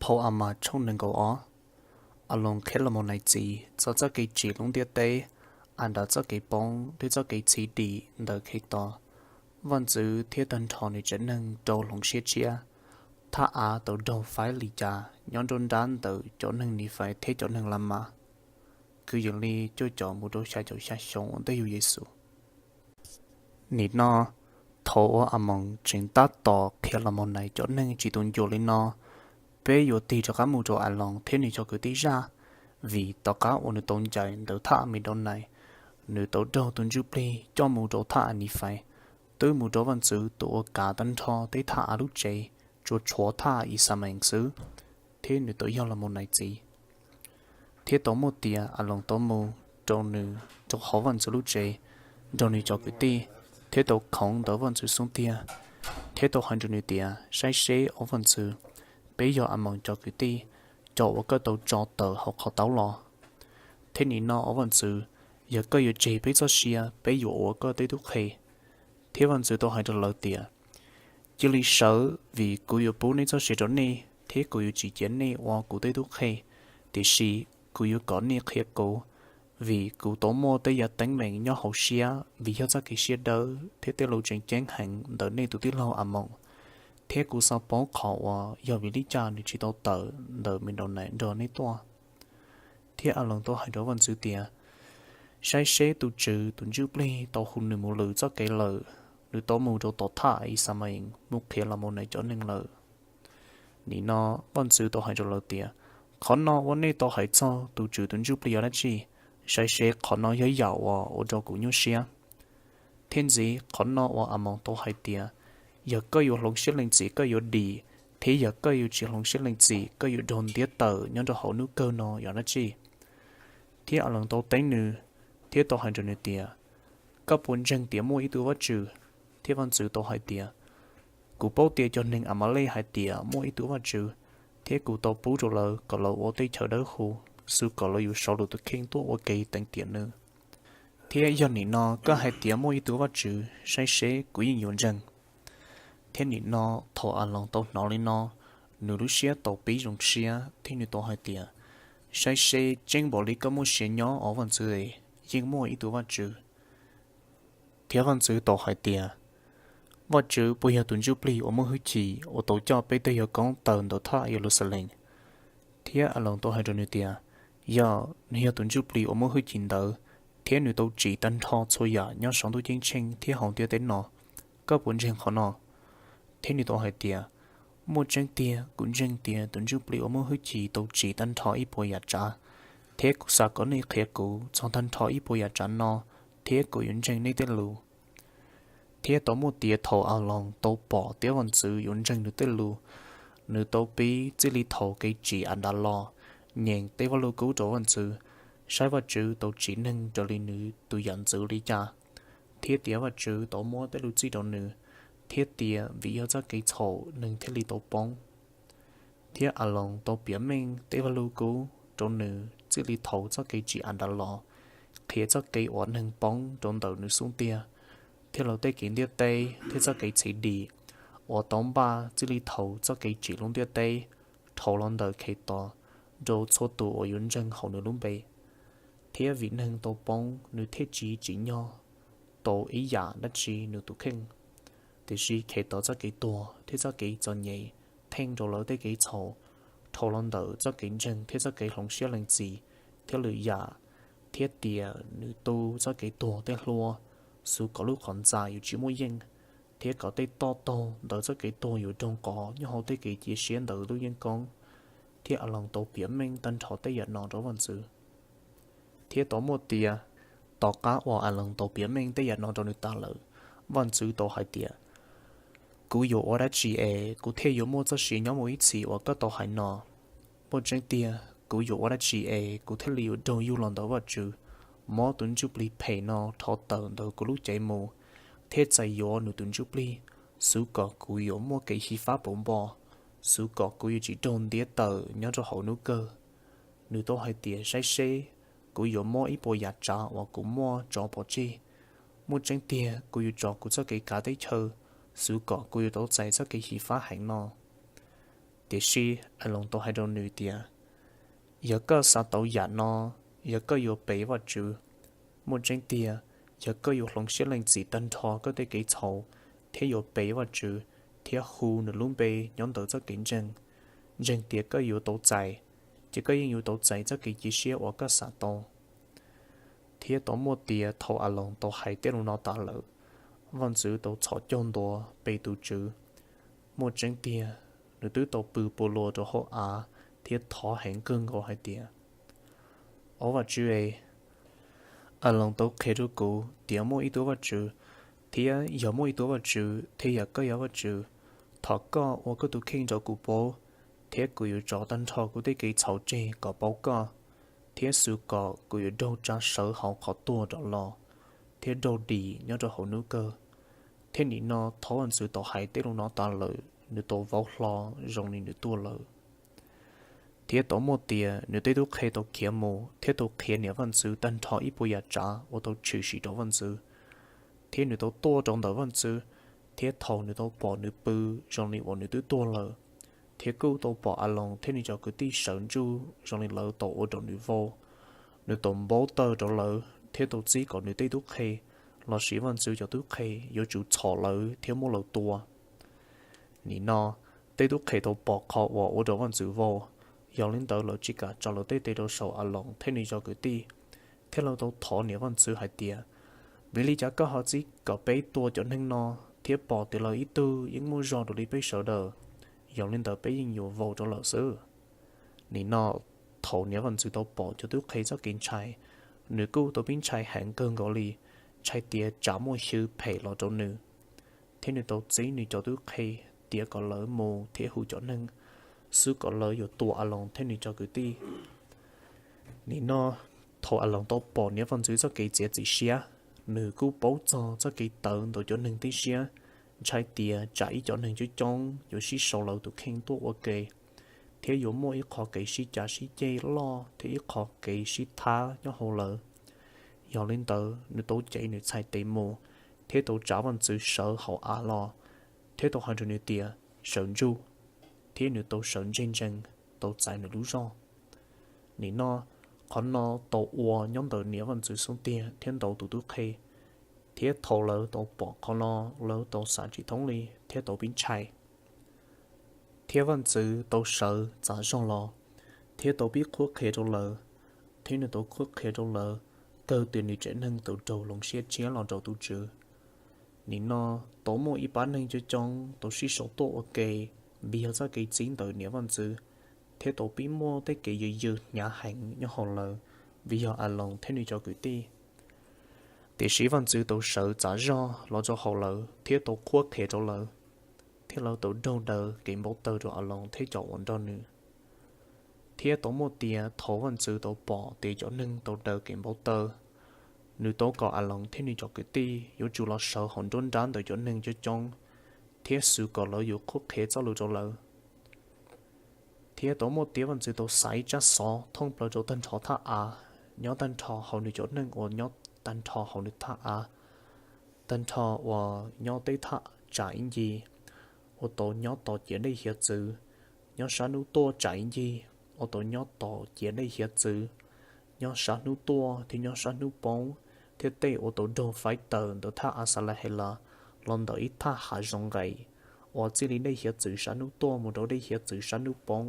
Hauv A mas tshooj nees nkaum ob, Aloos qhia Laumonaim txiv txog txoj kev tsiv lub ntiaj teb, Adas txoj kev poob thiab txoj kev txhiv dim ntawm Khetos. Vaj ntxwv thiab tag nrho nws tsev neeg rau hloov siab tshiab. Thaj av tau raug faib li cas nyob nruab nrab ntawm cov neeg Nifais thiab cov neeg Lamas? Kwv yees li cuaj caum mus rau xya caum xya xyoo ua ntej yug Yexus. Nim no, thaum uas Amoos tseem tab tom qhia Laumonaim cov neeg tsis tu ncua li no, peb yuav tig rov qab mus rau Aloos thiab nws cov kwv tij zaj, vim tom qab uas nws tau ncaim ntawm thaj Amidaunaim, nws tau raug tus Ntsuj Plig coj mus rau thaj Anifais, twb mus rau vaj ntxwv tus uas kav tag nrho tej thaj av lub tsev, tsuas tshuav thaj Ixamees xwb, thiab nws tau yog Laumonaim txiv. Thiab tau muaj tias Aloos tau mus rau nws rau hauv vaj ntxwv lub tsev nrog nws cov kwv tij, thiab tau khoov ntawm vaj ntxwv xub ntiag, thiab tau hais rau nws tias, Saib seb, ua vaj ntxwv, peb yog Amoos cov kwv tij, cov uas koj tau tso tawm hauv qhov taub los. Thiab nim no, ua vaj ntxwv, yog koj yuav tseg peb txoj sia, peb yuav ua koj tej tub qhe. Thiab vaj ntxwv tau hais rau lawv tias, Cia li sawv, vim kuv yuav pub nej txoj sia rau nej, thiab kuv yuav tsis cia nej ua kuv tej tub qhe, tiam sis kuv yuav kom nej qhia kuv, vim kuv tau muaj tej yam teeb meem nyob hauv siab vim yog txoj kev siab dawb thiab tej lus tseem ceeb heev ntawm nej tus tij laug Amoos, thiab kuv xav paub qhov uas yog vim li cas nws tsis tau tawm ntawm Amidaunaim nrog nej tuaj. Thiab Aloos tau hais rau vaj ntxwv tias, Saib seb, tus Tswv tus Ntsuj Plig tau hu nws mus lwm txoj kev lawm, nws tau mus rau tom thaj Ixamees mus qhia Laumonaim cov neeg lawm. Nim no, vaj ntxwv tau hais rau lawv tias, Qhov no uas nej tau hais txog tus Tswv tus Ntsuj Plig yog dab tsi? Saib seb, qhov no yog yam uas ua rau kuv nyuaj siab. Thiab ntxiv, qhov no uas Amoos tau hais tias, Yog koj yuav hloov siab lees txim koj yuav dim, thiab yog koj yuav tsis hloov siab lees txim koj yuav raug ntiab tawm nyob rau hauv hnub kawg no yog dab tsi? Thiab Aloos tau teb nws, thiab tau hais rau nws tias, Koj puas ntseeg tias muaj ib tug Vajtswv? Thiab vaj ntxwv tau hais tias, Kuv paub tias cov neeg Amalej hais tias muaj ib tug Vajtswv, thiab kuv tau pub rau lawv kom lawv ua tej chaw dawb huv, xwv kom lawv yuav sau lawv tus kheej tuaj ua ke teev tiam nws. Thiab yog nim no koj hais tias muaj ib tug Vajtswv, saib seb, kuv yeej yuav ntseeg. Thiab nim no, thaum Aloos tau hnov li no, nws lub siab tau pib zoo siab thiab nws tau hais tias, Saib seb, tseeb npaum li koj muaj sia nyob, ua vaj ntxwv, yeej muaj ib tug Vajtswv. Thiab vaj ntxwv tau hais tias, Vajtswv puas yog tus Ntsuj Plig uas muaj hwj chim uas tau coj peb tej yawg koob tawm ntawm thaj Yeluxalees? Thiab Aloos tau hais rau nws tias, Yog, nws yog tus Ntsuj Plig uas muaj hwj chim ntawd, thiab nws tau tsim tag nrho txhua yam nyob saum ntuj ceeb tsheej thiab hauv ntiaj teb no. Koj puas ntseeg qhov no? Thiab nws tau hais tias, Muaj tseeb tiag, kuv ntseeg tias tus Ntsuj Plig uas muaj hwj chim tau tsim tag nrho ib puas yam tsav, thiab kuv xav kom nej qhia kuv txog tag nrho ib puas yam tsav no, thiab kuv yuav ntseeg nej tej lus. Thiab tau muaj tias thaum Aloos tau pom tias vaj ntxwv yuav ntseeg nws tej lus, nws tau pib txij li thaum kev tsim Adas los, nyeem tej vaj lug kub rau vaj ntxwv, saib Vajtswv tau tsim neeg raws li nws tus yam ntxwv li cas, thiab tias Vajtswv tau muab tej lus txib rau nws, thiab tias vim yog txoj kev txhaum nws thiaj li tau poob. Thiab Aloos tau piav meej tej vaj lug kub rau nws txij li thaum txoj kev tsim Adas los, qhia txoj kev uas neeg poob rau ntawm nws xub ntiag, thiab lawv tej kev ntiaj teb thiab txoj kev txhiv dim uas tau npaj txij li thaum txoj kev tsim lub ntiaj teb, dhau los ntawm Khetos, rau txhua tus uas yuav ntseeg hauv nws lub npe. Thiab vim neeg tau poob nws thiaj tsis tsim nyog tau ib yam dab tsi nws tus kheej, tiam sis Khetos txoj kev tuag thiab txoj kev txom nyem theej rau lawv tej kev txhaum, dhau los ntawm txoj kev ntseeg thiab txoj kev hloov siab lees txim, thiab lwm yam, thiab tias nws tu txoj kev tuag tej hlua, xwv kom lub qhov ntxa yuav tsis muaj yeej, thiab kom tej toj taug ntawm txoj kev tuag yuav raug nqos nyob hauv tej kev cia siab ntawm lub yeeb koob. Thiab Aloos tau piav meej tag nrho tej yam no rau vaj ntxwv. Thiab tau muaj tias, tom qab uas Aloos tau piav meej tej yam no rau nws tas lawm, vaj ntxwv tau hais tias, Kuv yuav ua dab tsi es kuv thiaj yuav muaj txoj sia nyob mus ib txhis uas koj tau hais no? Muaj tseeb tiag, kuv yuav ua dab tsi es kuv thiaj li yuav raug yug los ntawm Vajtswv, muab tus ntsuj plig phem no rho tawm ntawm kuv lub cev mus, thiab txais yuav nws tus ntsuj plig, xwv kom kuv yuav muaj kev xyiv fab puv npo, xwv kom kuv yuav tsis raug ntiab tawm nyob rau hauv hnub kawg? Nws tau hais tias, Saib seb, kuv yuav muab ib puas yam tsav uas kuv muaj tso pov tseg. Muaj tseeb tiag, kuv yuav tso kuv txoj kev kav teb chaws, xwv kom kuv yuav tau txais txoj kev xyiv fab heev no. Tiam sis Aloos tau hais rau nws tias, yog koj xav tau yam no, yog koj yuav pe Vajtswv, muaj tseeb tiag, yog koj yuav hloov siab lees txim tag nrho koj tej kev txhaum, thiab yuav pe Vajtswv, thiab hu nws lub npe nyob ntawm txoj kev ntseeg, ntseeg tias koj yuav tau txais, ces koj yeej yuav tau txais txoj kev cia siab uas koj xav tau. Thiab tau muaj tias thaum Aloos tau hais tej lus no tas lawm, vaj ntxwv tau txhos caug ntua pe tus Tswv. Muaj tseeb tiag, nws twb tau pw pua luas rau hauv av thiab thov heev kawg nkaus hais tias, Au Vajtswv es, Aloos tau qhia rau kuv tias muaj ib tug Vajtswv, thiab yog muaj ib tug Vajtswv thiab yog koj yog Vajtswv, thov koj ua koj tus kheej rau kuv paub, thiab kuv yuav tso tag nrho kuv tej kev txhaum tseg kom paub koj, thiab xwv kom kuv yuav raug tsa sawv hauv qhov tuag rov los, thiab raug dim nyob rau hauv hnub kawg. Thiab nim no thaum vaj ntxwv tau hais tej lus no tas lawm, nws tau vau hlo zoo li nws tuaj lawm. Thiab tau muaj tias nws tej tub qhe tau khiav mus thiab tau qhia niam vaj ntxwv tag nrho ib puas yam tsav uas tau tshwm sim rau vaj ntxwv. Thiab nws tau tuaj rau ntawm vaj ntxwv, thiab thaum nws tau pom nws pw zoo li uas nws twb tuag lawm, thiab kuj tau pom Aloos thiab nws cov kwv tij sawv ntsug zoo li lawv tau ua rau nws vau, nws tau npau taws rau lawv thiab tau txib kom nws tej tub qhe lossis vaj ntxwv cov tub qhe yuav tsum txhom lawv thiab muab lawv tua. Nim no tej tub qhe tau pom qhov uas ua rau vaj ntxwv vau, yog li ntawd lawv tsis kam tso lawv tej tes rau saum Aloos thiab nws cov kwv tij, thiab lawv tau thov niam vaj ntxwv hais tias, Vim li cas koj ho txib kom peb tua cov neeg no, thiab pom tias lawv ib tug yeej muaj zog dua li peb sawv daws, yog li ntawd peb yeej yuav vau rau lawm xwb? Nim no thaum niam vaj ntxwv tau pom cov tub qhe txoj kev ntshai, nws kuj tau pib ntshai heev kawg nkaus li, ntshai tias tsam muaj xyw phem los rau nws. Thiab nws tau txib nws cov tub qhe tias kom lawv mus thiab hu cov neeg, xwv kom lawv yuav tua Aloos thiab nws cov kwv tij. Nim no thaum Aloos tau pom niam vaj ntxwv txoj kev txiav txim siab, nws kuj paub txog txoj kev tawv ntawm cov neeg tib siab, ntshai tias tsam ib cov neeg coob coob yuav sib sau lawv tus kheej tuaj ua ke, thiab yuav muaj ib qho kev sib cav sib ceg loj thiab ib qho kev sib thab nyob hauv lawv. Yog li ntawd nws tau cev nws txhais tes mus, thiab tau tsav vaj ntxwv sawv hauv av los, thiab tau hais rau nws tias, Sawv ntsug! Thiab nws tau sawv ntsees ntsees, tau txais nws lub zog. Nim no qhov no tau ua nyob ntawm niam vaj ntxwv xub ntiag thiab ntau tus tub qhe, thiab thaum lawv tau pom qhov no, lawv tau xav tsis thoob li thiab tau pib ntshai. Thiab vaj ntxwv tau sawv txav zog los, thiab tau pib qhuab qhia rau lawv, thiab nws tau qhuab qhia rau lawv, kawg tias nws tsev neeg tau raug hloov siab tshiab los rau tus Tswv. Nim no tau muaj ib pab neeg coob coob tau sib sau tuaj ua ke, vim yog txoj kev txib ntawm niam vaj ntxwv, thiab tau pib muaj tej kev yws yws hnyav heev nyob hauv lawv, vim yog Aloos thiab nws cov kwv tij. Tiam sis vaj ntxwv tau sawv txav zog los rau hauv lawv thiab tau qhuab qhia rau lawv, thiab lawv tau raug daws kev npau taws rau Aloos thiab cov uas nrog nws. Thiab tau muaj tias thaum vaj ntxwv tau pom tias cov neeg tau daws kev npau taws, nws tau kom Aloos thiab nws cov kwv tij yuav tsum los sawv hauv nruab nrab ntawm cov neeg coob coob, thiab xwv kom lawv yuav qhuab qhia txoj lus rau lawv. Thiab tau muaj tias vaj ntxwv tau xaiv tsab xov thoob plaws rau tag nrho thaj av, nyob tag nrho hauv nws cov neeg uas nyob tag nrho hauv nws thaj av, tag nrho uas nyob tej thaj tsam ib ncig, uas tau nyob tos ciav dej hiav txwv, nyob sab hnub tuaj tsam ib ncig, uas tau nyob tos ciav dej hiav txwv, nyob sab hnub tuaj thiab nyob sab hnub poob, thiab tej uas tau raug faib tawm ntawm thaj Axalahelas los ntawm ib thaj hav zoov nqaim, uas txij li dej hiav txwv sab hnub tuaj mus rau dej hiav txwv sab hnub poob,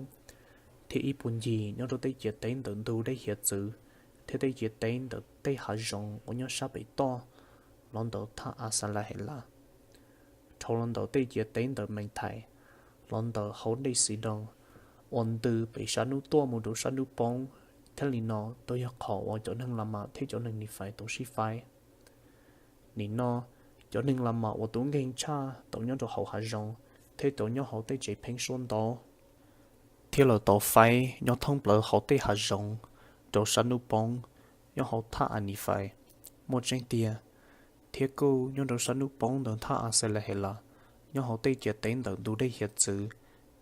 thiab ib puag ncig nyob rau tej ciav teb ntawm ntug dej hiav txwv, thiab tej ciav teb ntawm tej hav zoov uas nyob sab pem toj los ntawm thaj Axalahelas, dhau los ntawm tej ciav teb ntawm Meethais, los ntawm hauv dej Xidoos, uas ntws pem sab hnub tuaj mus rau sab hnub poob, thiab li no tau yog qhov uas cov neeg Lamas thiab cov neeg Nifais tau sib faib. Nim no cov neeg Lamas uas tub nkeeg tshaj tau nyob rau hauv hav zoov, thiab tau nyob hauv tej tsev pheeb suab ntau, thiab lawv tau faib nyob thoob plaws hauv tej hav zoov rau sab hnub poob, nyob hauv thaj As Nifais. Muaj tseeb tiag, thiab kuj nyob rau sab hnub poob ntawm thaj Axalahelas, nyob hauv tej ciav teb ntawm ntug dej hiav txwv,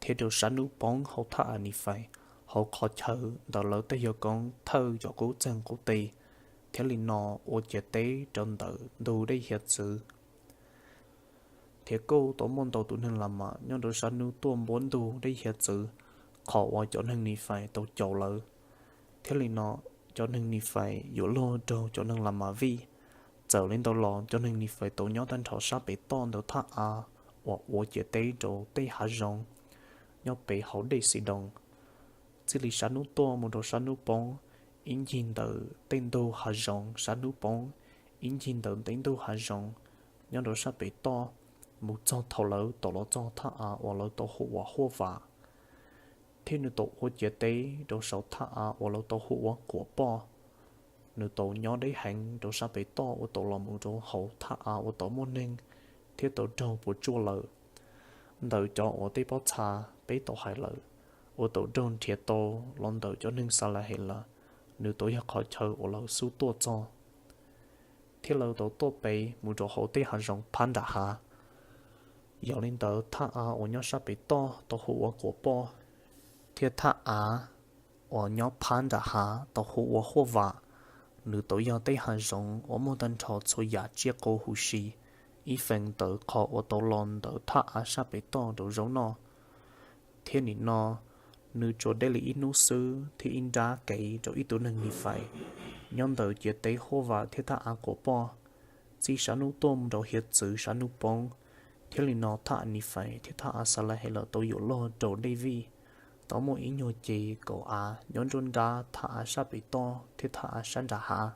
thiab rau sab hnub poob hauv thaj As Nifais, hauv qhov chaw ntawm lawv tej yawg koob thawj cov qub txeeg qub teg, thiab li no ua ciav teb rau ntawm ntug dej hiav txwv. Thiab kuj tau muaj ntau tus neeg Lamas nyob rau sab hnub tuaj npuab ntug dej hiav txwv qhov uas cov neeg Nifais tau caum lawv. Thiaj li no, cov neeg Nifais yuav luag raug cov neeg Lamas vij. Txawm li ntawd los cov neeg Nifais tau nyob tag nrho sab pem toj ntawm thaj av uas ua ciam teb rau tej hav zoov nyob pem hauv dej Xidoos. Txij li sab hnub tuaj mus rau sab hnub poob, ib ncig ntawm tej ntug hav zoov sab hnub poob, ib ncig ntawm tej ntug hav zoov nyob rau sab pem toj, mus txog thaum lawv tau los txog thaj av uas lawv tau hu ua Huaj Vam, thiab nws tau ua ciav teb rau saum thaj av uas lawv tau hu ua Quam Poj. Nws tau nyob deb heev rau sab pem toj uas tau los mus rau hauv thaj av uas tau muaj neeg thiab tau raug puas tsuaj lawm. Ntawm cov uas tej pob txha peb tau hais lawm, uas tau raug nrhiav tau los ntawm cov neeg Xalahelas, nws tau yog qhov chaw uas lawv xub tuaj txog, thiab lawv tau tuaj pem mus rau hauv tej hav zoov phab nram hav. Yog li ntawd thaj av uas nyob sab pem toj tau hu ua Quam Poj, thiab thaj av uas nyob phab nram hav tau hu ua Huaj Vam. Nws tau yog tej hav zoov uas muaj tag nrho txhua yam tsiaj qau huv si ib feem ntawm qhov uas tau los ntawm thaj av sab pem toj rau zaub noj. Thiab nim no nws tsuas deb li ib hnub xwb thiab ib nrab kev rau ib tug neeg Nifais nyob ntawm ciav teb Huaj Vam thiab thaj av Quam Poj, txij sab hnub tuaj mus rau hiav txwv sab hnub poob. Thiab li no thaj av Nifais thiab thaj av Xalahelas tau yuav luag raug dej vij. Tau muaj ib nyuag cev kaum av nyob nruab nrab thaj av sab pem toj thiab thaj av sab nram hav.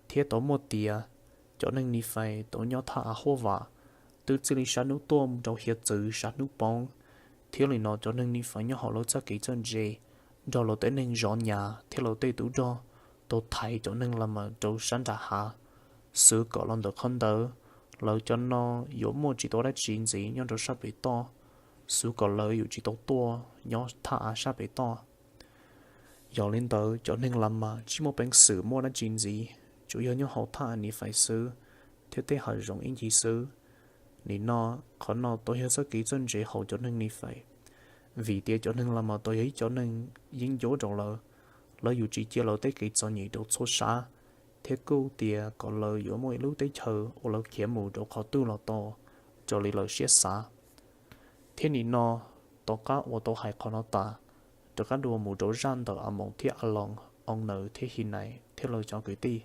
Thiab tau muaj tias cov neeg Nifais tau nyob thaj av Huaj Vam twb txij li sab hnub tuaj mus rau hiav txwv sab hnub poob. Thiab li no cov neeg Nifais nyob hauv lawv txoj kev txawj ntse nrog lawv tej neeg zov nyas thiab lawv tej tub rog tau thaiv cov neeg Lamas rau sab nram hav, xwv kom los ntawm qhov ntawd lawv cov no yuav muaj tsis tau dab tsi ntxiv nyob rau sab pem toj, xwv kom lawv yuav tsis tau tuaj nyob thaj av sab pem toj. Yog li ntawd cov neeg Lamas tsis muaj peev xwm muaj dab tsi ntxiv, tsuas yog nyob hauv thaj av Nifais xwb thiab tej hav zoov ib ncig xwb. Nim no qhov no tau yog txoj kev txawj ntse hauv cov neeg Nifais, vim tias cov neeg Lamas tau yog ib cov neeg yeeb ncuab rau lawv. Lawv yuav tsis cia lawv tej kev txom nyem rau txhua sab, thiab kuj tias kom lawv yuav muaj ib lub teb chaws uas lawv khiav mus rau qhov twg los tau raws li lawv siab xav. Thiab nim no, tom qab uas tau hais qhov no tas, rov qab dua mus rau zaj ntawm Amoos thiab Aloos, Aunaws thiab Hinais thiab lawv cov kwv tij.